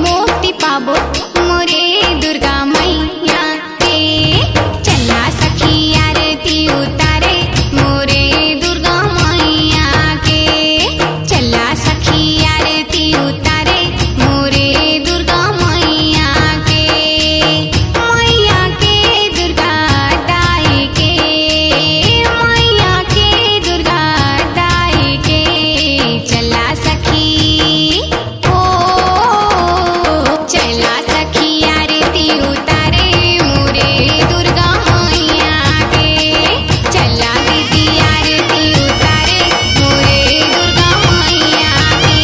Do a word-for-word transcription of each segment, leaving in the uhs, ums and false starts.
मुक्ति पाबो मोरे दुर्गा मैया के। चला सखी आरती उतारे मोरे दुर्गा मैया के। चला सखी आरती उतारे मोरे दुर्गा मैया के। मैया के दुर्गा दाई के, मैया के दुर्गा दाई के। चला सखी ओ, चला सखी आरती उतारे मोरे दुर्गा मैया के। चला दीदी आरती उतारे मोरे दुर्गा मैया के।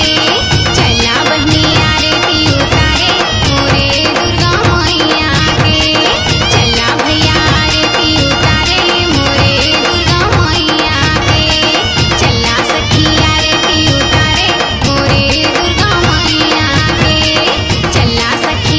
चला बहिनी आरती उतारे मोरे दुर्गा मैया के। चला भैया आरती उतारे मोरे दुर्गा मैया के। चला सखी आरती उतारे मोरे दुर्गा मैया के। चला सखी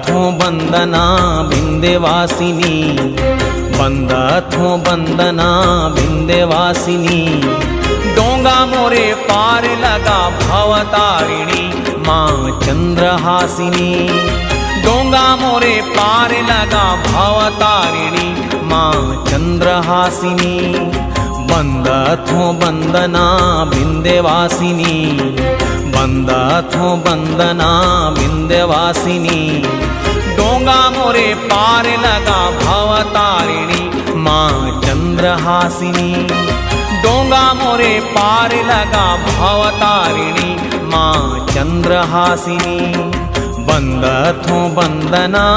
थों बंदना बिंदवासिनी, बंदथों बंदना बिंदवासिनी। डोंगा मोरे पार लगा भवतारिणी माँ चंद्रहासिनी। डोंगा मोरे पार लगा भवतारिणी माँ चंद्रहासिनी। बंदथों बंदना बिंदवासिनी, बंदथों बंदना बिंदवासिनी। डोंगा मोरे पार लगा भवतारिणी माँ चंद्रहासिनी। डोंगा मोरे पार लगा भवतारिणी माँ चंद्रहासिनी। बंदथों बंदना।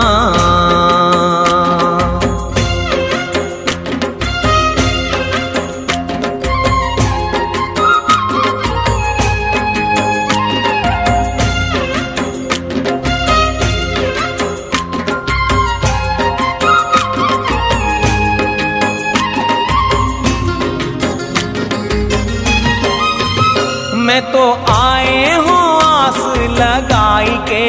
मैं तो आए हों आस लगाई के,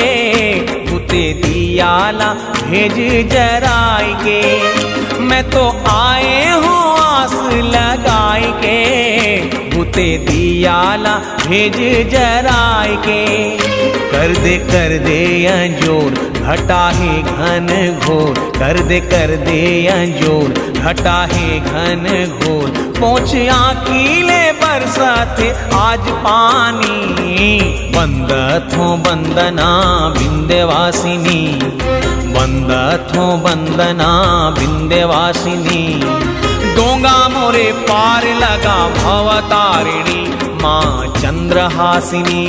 बुते दिया ला भेज जराई के। मैं तो आए हों आस लगाई के, बुते दिया ला भेज जराई के। कर दे, कर दे अंजोर, घटा हे घन घोर। कर दे, कर दे अंजोर, घटा हे घन घोर। पोंछ आँखी ले बरसथे आज पानी। बंदथों बंदना बिंदवासिनी, बंदथों बंदना बिंदवासिनी। डोंगा मोरे पार लगा भवतारिणी माँ चंद्रहासिनी।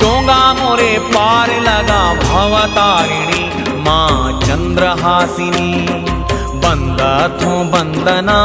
डोंगा मोरे पार लगा भवतारिणी माँ चंद्रहासिनी। बंदथों बंदना।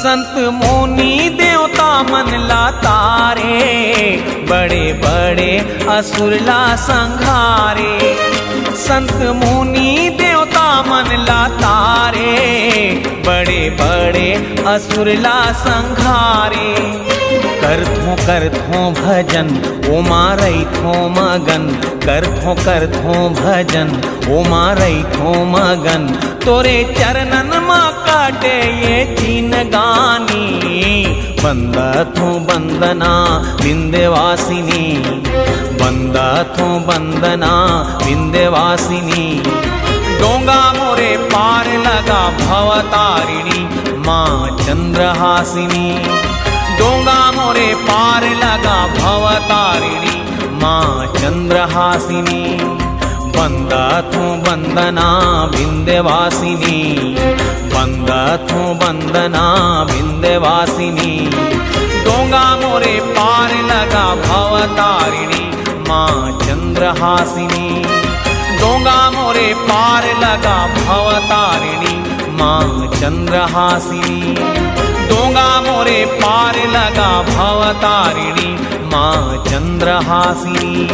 संत मुनि देवता मन ला तारे, बड़े बड़े असुर ला संघारे। संत मुनि देवता मन ला तारे, बड़े बड़े असुर ला संघारे। करथों करथों भजन, ओमा रहिथों मगन। करथों करथों भजन, ओमा रहिथों मगन। तोरे चरणन मा काटे ये जिनगानी। बंदथों बंदना बिंदवासिनी, बंदथों बंदना बिंदवासिनी। डोंगा मोरे पार लगा भवतारिणी माँ चंद्रहासिनी। डोंगा मोरे पार लगा भवतारिणी माँ चंद्रहासिनी। बंदथों बंदना बिंदवासिनी, बंदथों बंदना बिंदवासिनी। डोंगा मोरे पार लगा भवतारिणी माँ चंद्रहासिनी। डोंगा मोरे पार लगा भवतारिणी माँ चंद्रहासिनी। डोंगा मोरे पार लगा भवतारिणी माँ चंद्रहासिनी।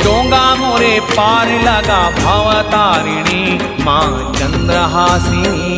डोंगा मोरे पार लगा भवतारिणी माँ चंद्रहासिनी।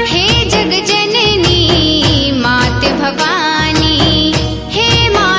हे जग जननी मात भवानी, हे माँ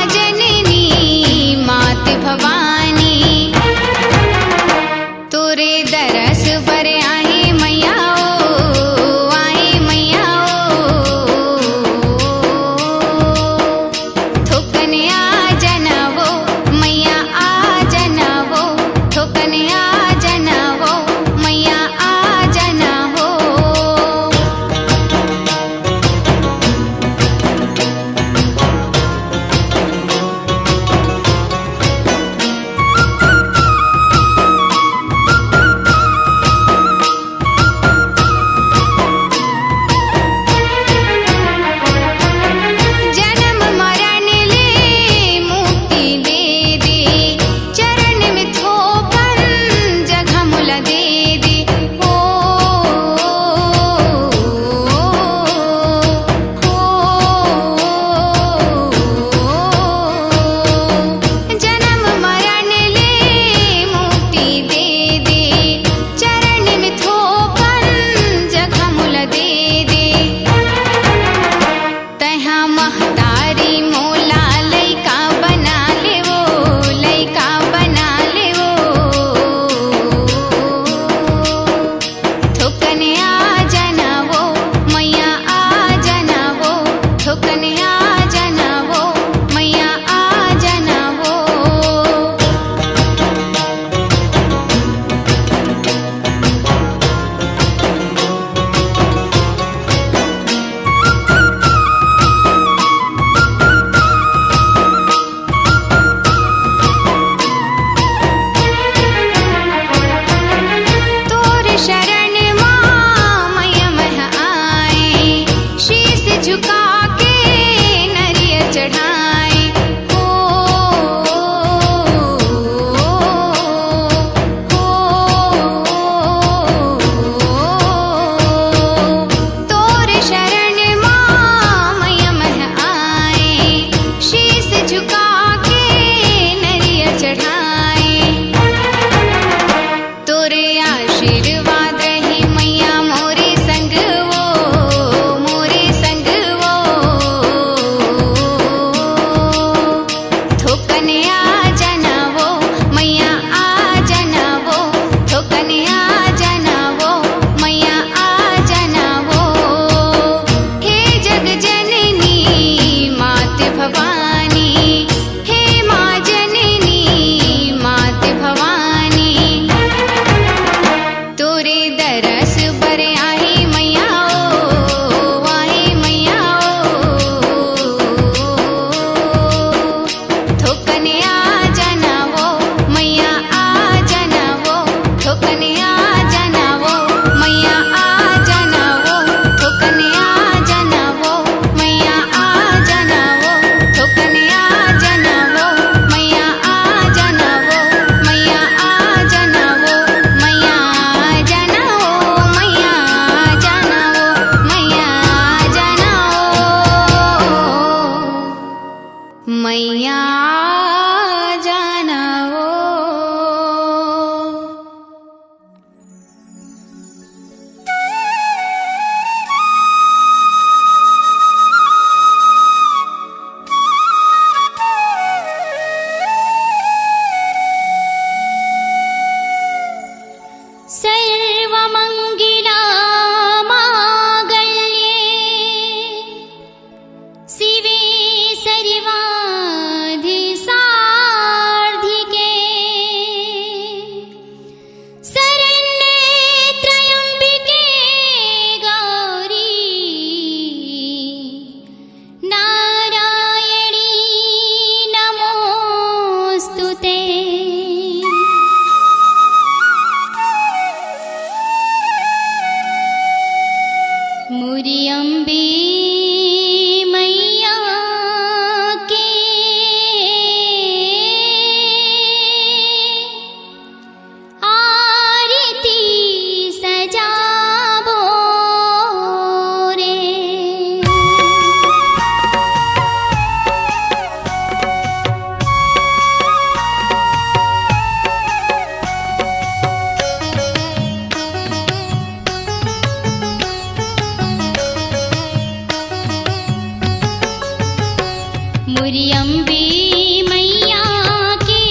महतारी मोला लइका बना ले वो, लइका बना ले वो। थोकन आ जाना वो, मैया आ जाना वो। थोकन आ जाना वो, मैया आ जाना वो। तोर शरण मा मैया मैं आए, शीश झुका के नरियर चढ़ाए। ओ, ओ, ओ, तोर शरण मा मैया मैं आए, शीश झुका के नरियर चढ़ाए। तोरे आशीर्वाद रही मैया मोरे संग वो, मोरे संग वो। थोकन आ जाना वो, मैया आ जाना वो। थोकन आ जाना वो, मैया आ जाना वो। हे जग जननी मात भवानी, हे माँ जननी मात भवानी। तोरे दरस बर आही मैया ओ, आही मैया ओ। थोकन आ जाना वो, मैया आ जाना वो। थोकन आ जाना वो, मैया आ जाना वो। थोकन आ जाना वो, मैया आ जाना वो। थोकन आ जाना वो, मैया आ जाना वो। मैया आ जाना वो, मैया आ जाना वो। मैया आ जाना वो, मैया आ जाना वो। मैया आ जाना वो। सर्वमङ्गलमाङ्गल्ये शिवे सर्वार्थ साधिके शरण्ये त्र्यम्बिके गौरी नारायणी नमोऽस्तु ते। मोरी अम्बे मैया के आरती सजाबो रे। मोरी अम्बे मैया के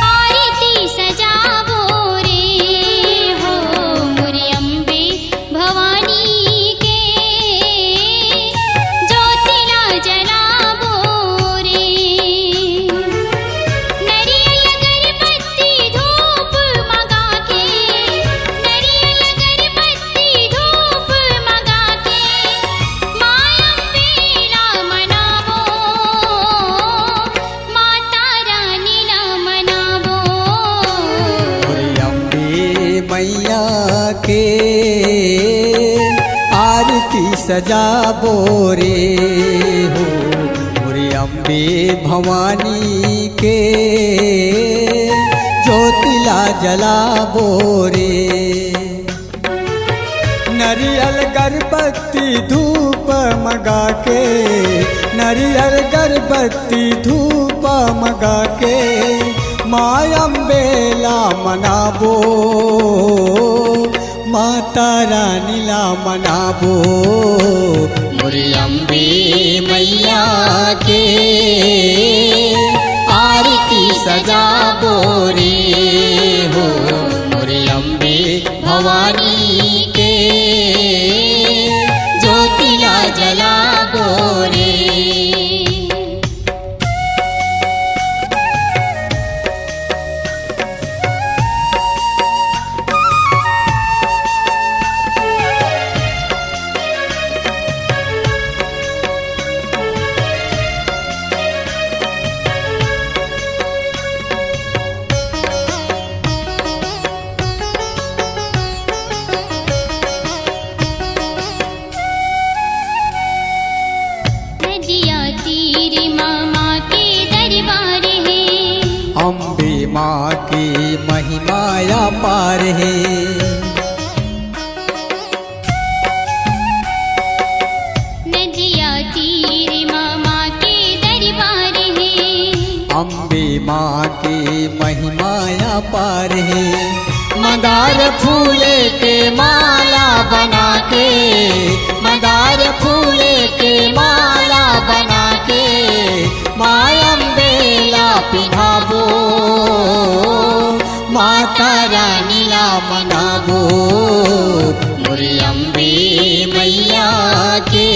आरती सजाबो रे हो, मोरी अम्बे भवानी के ज्योति ला जलाबो रे। नरियल अगरबत्ती धूप मगा के, नरियल अगरबत्ती धूप मगा के, माँ अम्बे ला मनाबो, माता रानी ला मनाबो। मोरी अम्बे मैया के आरती सजाबो रे हो, मोरी अम्बे भवानी के ज्योति ला जलाबो रे। नरियल अगरबत्ती धूप मगा के, नरियल अगरबत्ती धूप मगा के, माँ अम्बे ला मनाबो, माता रानी ला मनाबो। मोरी माँ के महिमा अपार हे। नदिया तीर मा माँ के दरबार हे। अम्बे माँ के महिमा अपार हे। मंदार फूल के माला बना के, मंदार फूल के माला बना के, माँ अम्बे ला पिन्हाबो, माता रानी ला मनाबो, मोर अम्बे मैया के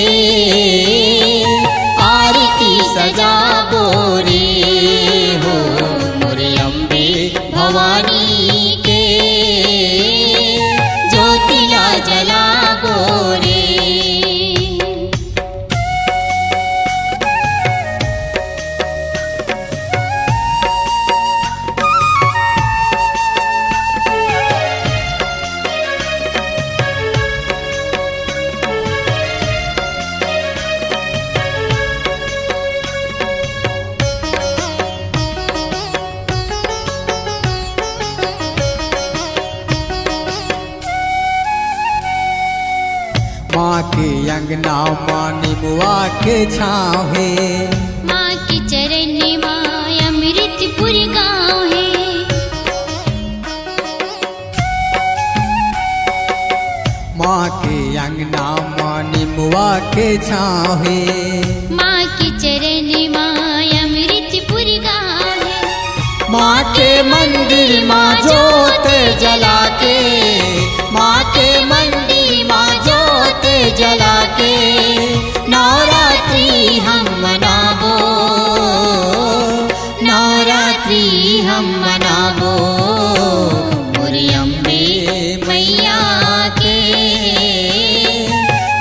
आरती सजाबो रे हो, मोर अम्बे भवानी के ज्योति ला जलाबो रे। माँ के अंगना मा निमुआ के छाँव हे। माँ के चरण मा अमृतपुर गाँव हे। माँ के अंगना मा निमुआ के छाँव हे। माँ के चरण मा अमृतपुर गाँव हे। माँ के मंदिर मा जोत जला के, माँ के मंदिर मा जोत जला के नवरात्रि हम मनाबो, नवरात्रि हम मनाबो, मोर अम्बे मैया के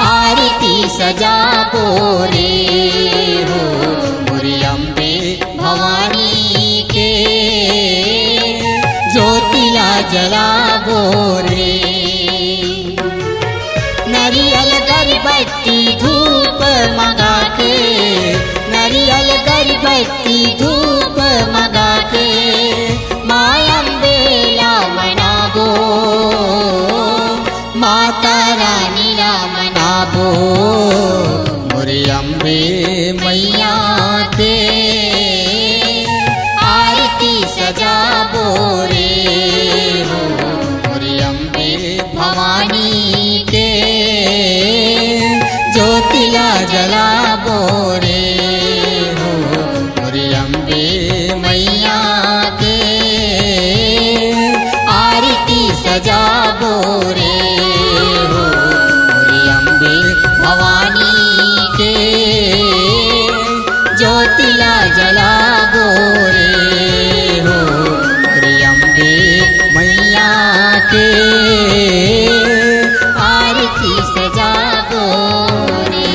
आरती सजाबो रे हो, मोर अम्बे भवानी के ज्योति ला जलाबो रे। नरियल अगरबत्ती धूप मंगा के, नरियल अगरबत्ती धूप मंगा के माँ अम्बे ला मनाबो, माता रानी ला मनाबो, मोर अम्बे मैया के आरती सजाबो रे हो, मोर अम्बे भवानी के ज्योति ला जलाबो रे हो, मोर अम्बे मैया के आरती सजाबो रे हो, मोर अम्बे भवानी के ज्योति ला जलाबो रे हो, मोर अम्बे मैया के आरती सजाबो रे।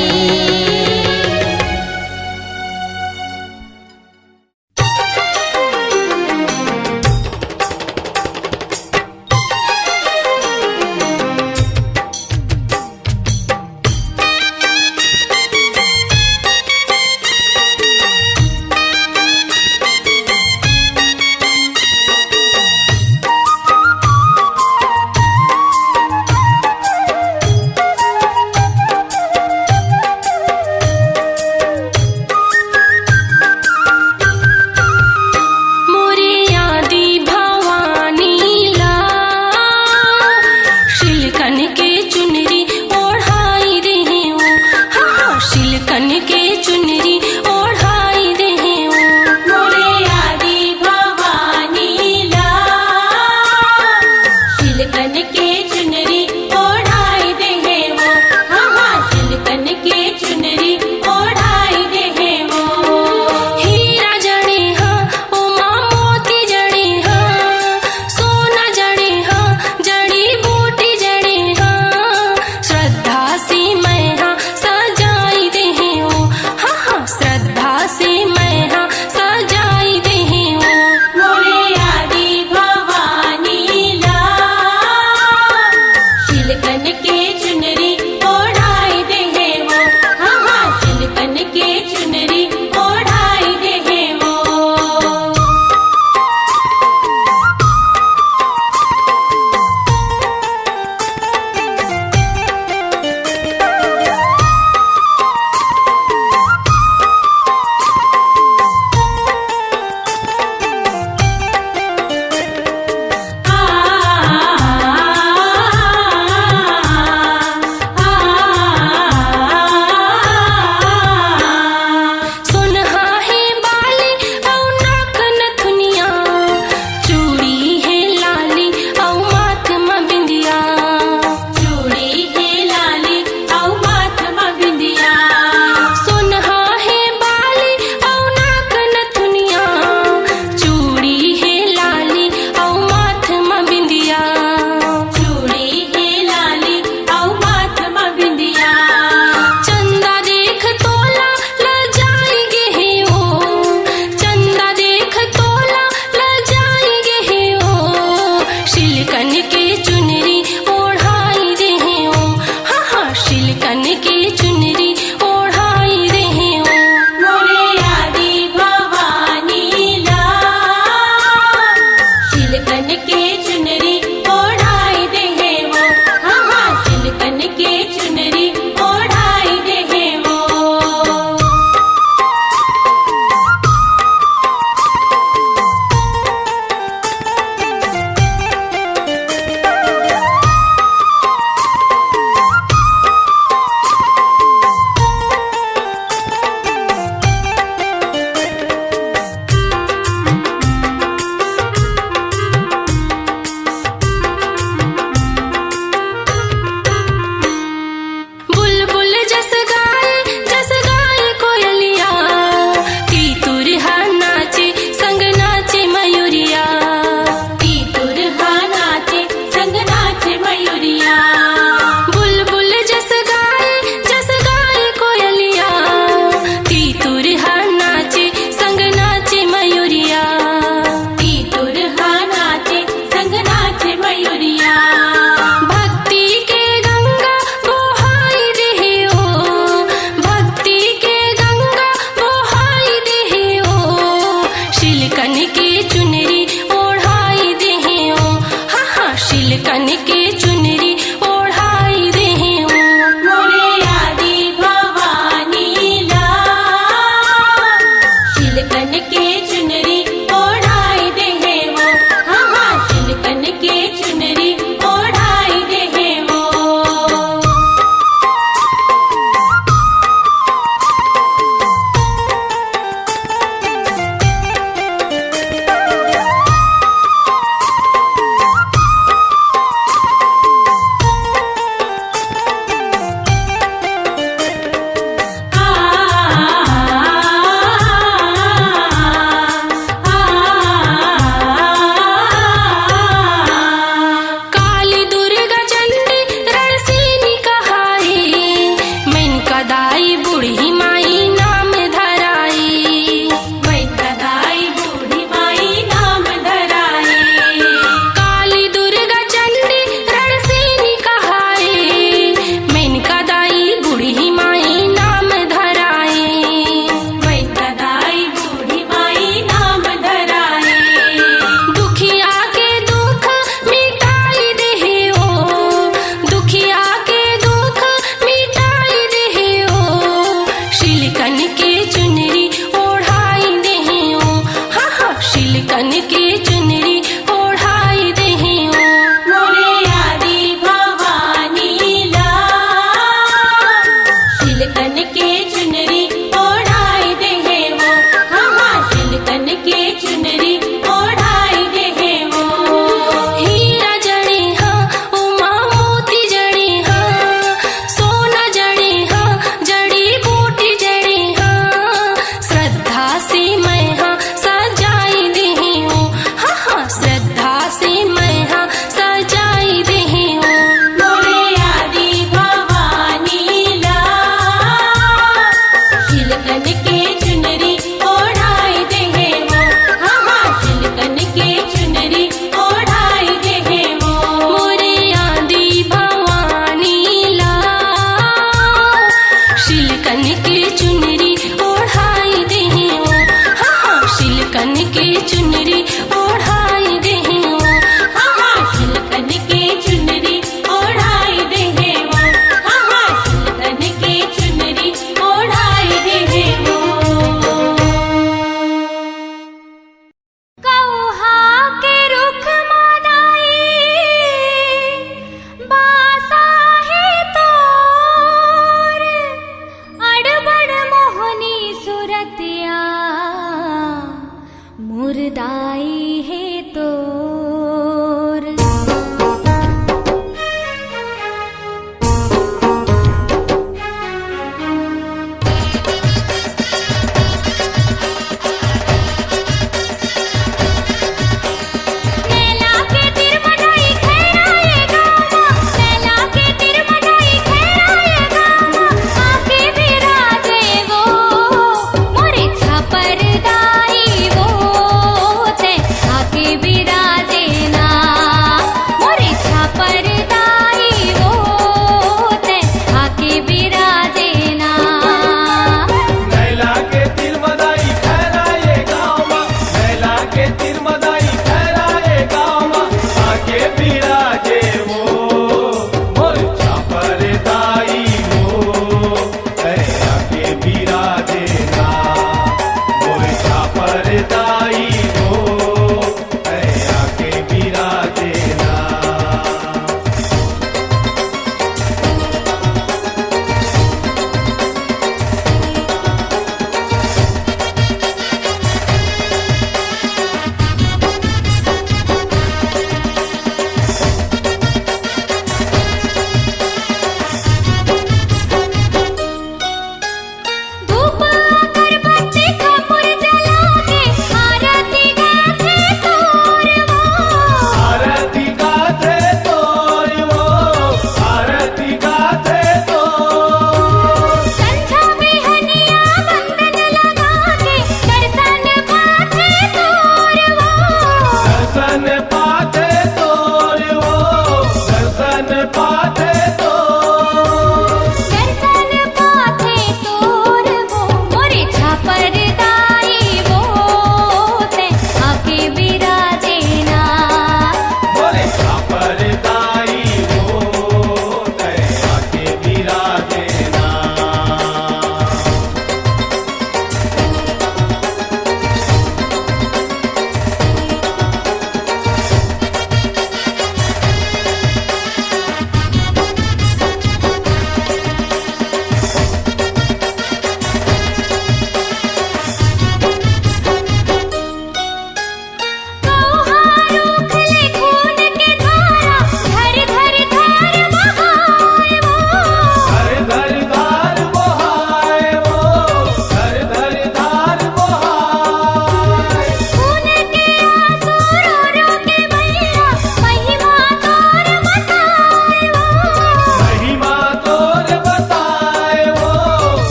सिल्कन के चुनरी ओढ़ाई देहे वो, हाँ, हाँ, सिल्कन के चुनरी ओढ़ाई देहे वो, हाँ, हाँ, सिल्कन के चुनरी ओढ़ाई देहे वो, हाँ, हाँ, सिल्कन के चुनरी ओढ़ाई देहे वो। कौहा के रुख मा दाई बासा हे तोर, अड़बड़ मोह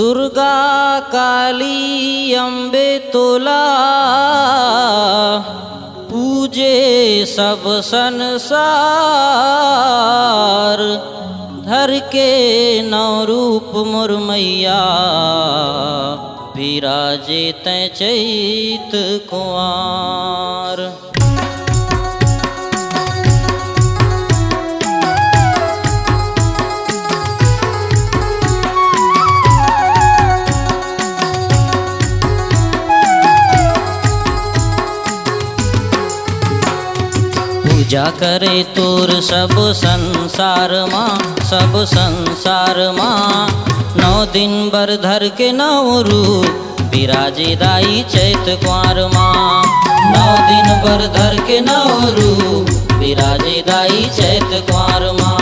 दुर्गा काली अम्बे तोला पूजे सब संसार, धर के नौ रूप मोर मैया, बिराजे तैं चैत कुंवार। पूजा करे तोर सब संसार मा, सब संसार मा। नौ दिन बर धर के नौ रूप बिराजे दाई चैत कुंवार मा। नौ दिन बर धर के नौ रूप बिराजे दाई चैत कुंवार मा।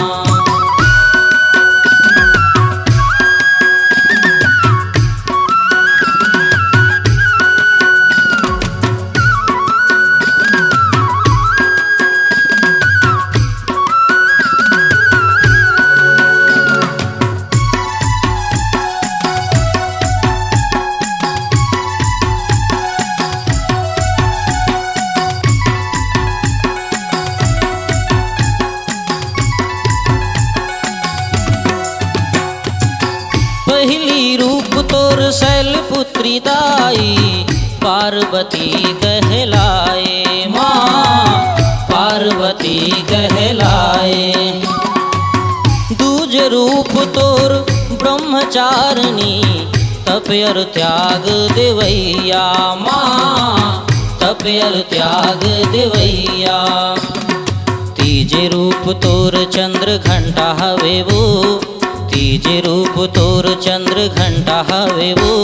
पहिली रूप तोर शैलपुत्री दाई, पार्वती कहलाए माँ, पार्वती कहलाए। दूज रूप तोर ब्रह्मचारिणी, तप अर त्याग देवैया माँ, तप अर त्याग देवैया। तीजे रूप तोर चंद्र घंटा हवे वो, तीजे रूप तोर चंद्र घंटा हवे वो।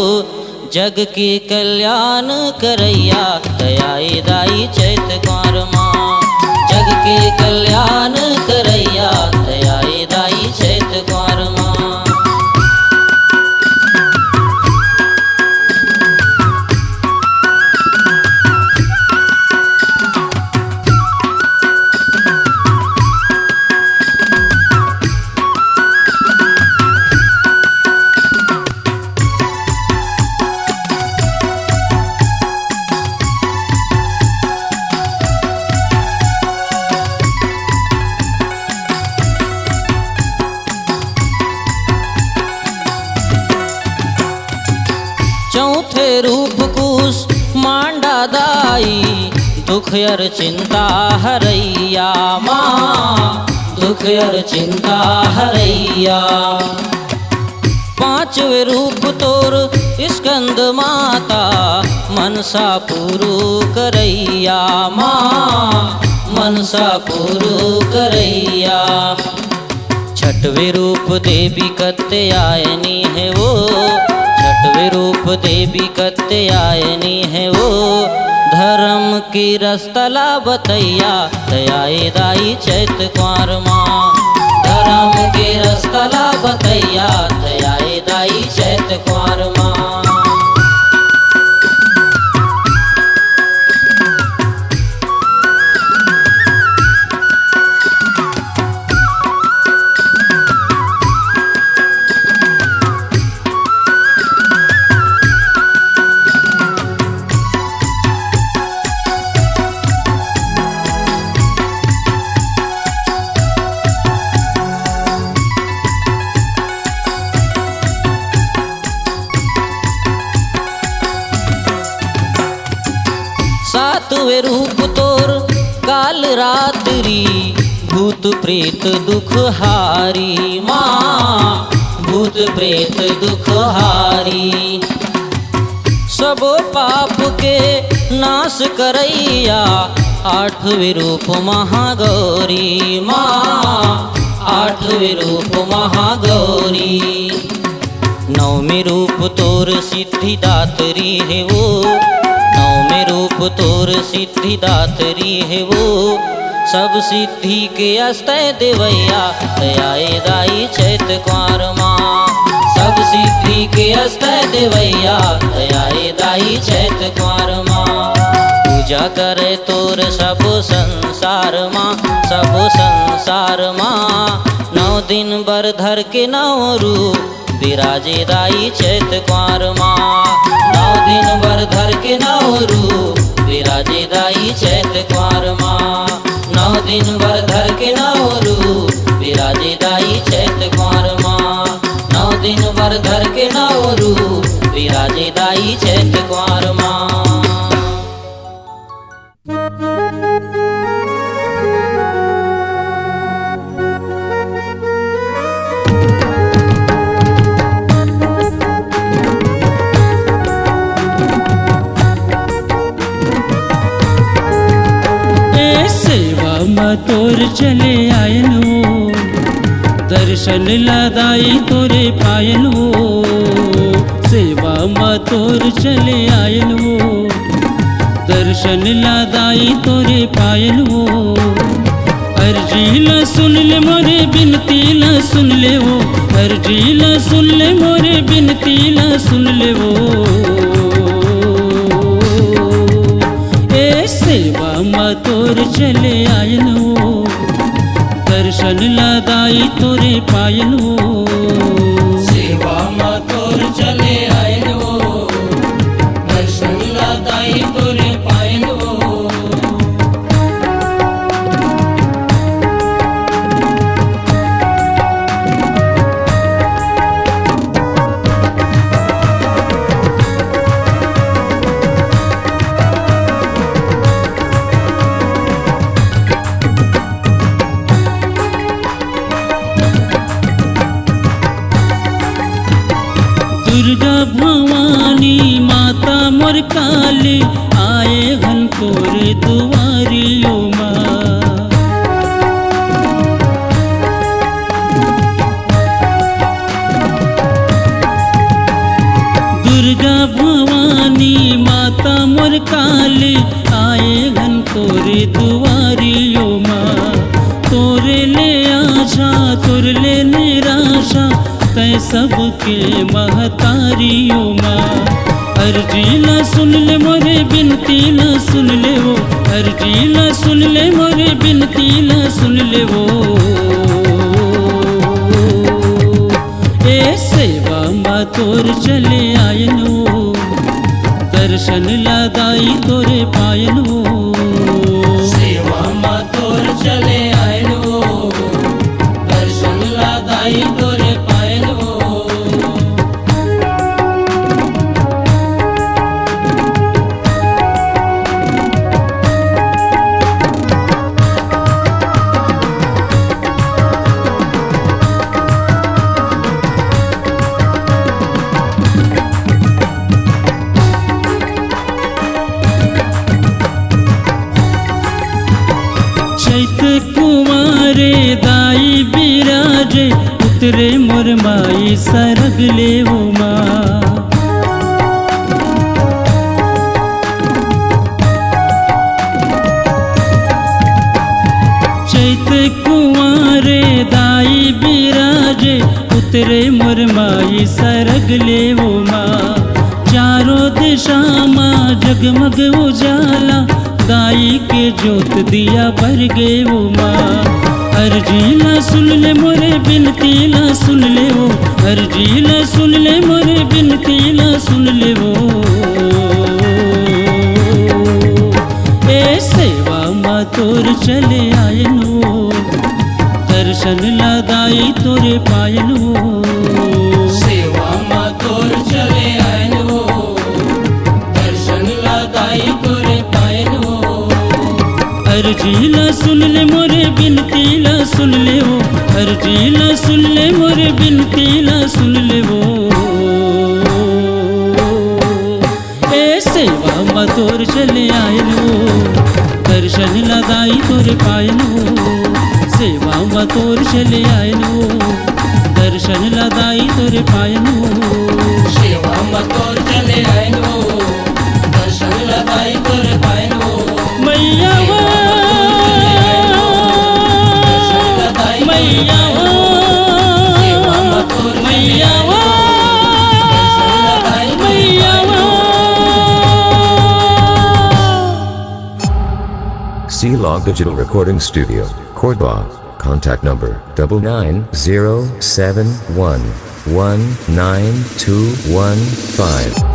जग के कल्याण करैया, तैं आए दाई चैत कुंवार मा। जग के कल्याण करैया, तैं आए दाई चैत कुंवार मा। चौथे रूप कूस मांडा दाई, दुख अर चिंता हरैया माँ, दुख अर चिंता हरैया। पांचवे रूप तोर स्कंद माता, मनसा पूरू करैया माँ, मनसा पूरू करैया। छठवे रूप देवी कत्यायनी हे वो, छठवे रूप देवी कत्यायनी हे वो। धरम के रस्ता ला बतैया, तैं आए दाई चैत कुंवार मा। धरम के रस्ता ला बतैया, तैं आए दाई चैत कुंवार मा। सातवें रूप तोर काल रात्रि, भूत प्रेत दुख हारी माँ, भूत प्रेत दुख हारी। सबो पाप के नाश करैया, आठवें रूप महागौरी माँ, आठवें रूप महागौरी। नौमी रूप तोर सिद्धिदात्री हे वो, नौमी रूप तोर सिद्धिदात्री हे वो। सब सिद्धि के अस्तय देवैया, तैं आए दाई चैत कुंवार मा। सब सिद्धि के अस्तय देवैया, तैं आए दाई चैत कुंवार मा। पूजा करे तोर सब संसार मा, सब संसार मा। नौ दिन बर धर के नौ रूप बिराजे दाई चैत कुआर मा। नौ दिन बर धर के नौ रूप बिराजे दाई चैत कुआर मा। नौ दिन बर धर के नौ रूप बिराजे दाई चैत कुआर मा। नौ दिन बर धर के नौ रूप बिराजे दाई चैत कुआर मा। ए सेवा म तोर चले आयन हो, दर्शन ला दाई तोरे पायन हो। सेवा म तोर चले आयन हो, दर्शन ला दाई तोरे पायन हो। अर्जी ला सुन ले मोरे, बिनती ला सुन ले हो। अर्जी ला सुन ले मोरे, बिनती ला सुन ले हो। ए सेवा म तोर चले आयन हो, दर्शन ला दाई तोरे पायन हो। सेवा म तोर चले आयन हो, दर्शन ला दाई तोरे पायन हो। दुर्गा भवानी माता मोर काली, आए हन तोरे दुआरियो मा। दुर्गा भवानी माता मोर काली, आए हन तोरे दुआरियो मा। तोरे ले आशा, तोरे ले निराशा, तै सबके महतारियो मा। अर्जी ला सुन ले मोरे, बिनती ला सुन ले हो। अर्जी ला सुन ले मोरे, बिनती ला सुन ले हो। ए सेवा म तोर चले आयन हो, दर्शन ला दाई तोरे पायन हो। सेवा म तोर चले आयन हो, दर्शन ला दाई तोरे पायन हो। चैत कुमारे दाई बिराजे, उतरे मोर माई सरग ले हो मा। चैत कुमारे दाई बिराजे, उतरे मोर माई सरग ले हो मा। चारों दिशा मा जगमग उजाला, दाई के जोत दिया बर गे हो मा। अर्जी ला सुन ले मोरे, बिनती ला सुन ले हो। अर्जी ला सुन ले मोरे, बिनती ला सुन ले हो। ए सेवा म तोर चले आयन हो, दर्शन ला दाई तोरे पायन हो। सेवा म तोर चले आयन हो, दर्शन ला दाई तोरे पायन हो। अर्जी ला सुन ले मोरे, बिनती ला सुन ले हो। अर्जी ला सुन ले मोरे, बिनती ला सुन ले हो। ए सेवा म तोर चले आयन हो, दर्शन ला दाई तोरे पायन हो। सेवा म तोर चले आयन हो, दर्शन ला दाई तोरे पायन हो। सेवा म तोर चले आयन हो, दर्शन ला दाई तोरे पायन हो। मैया वो, मैया वो, मैया वो, मैया वो। D Log Digital Recording Studio, Cordoba. Contact number double nine zero seven one one nine two one five.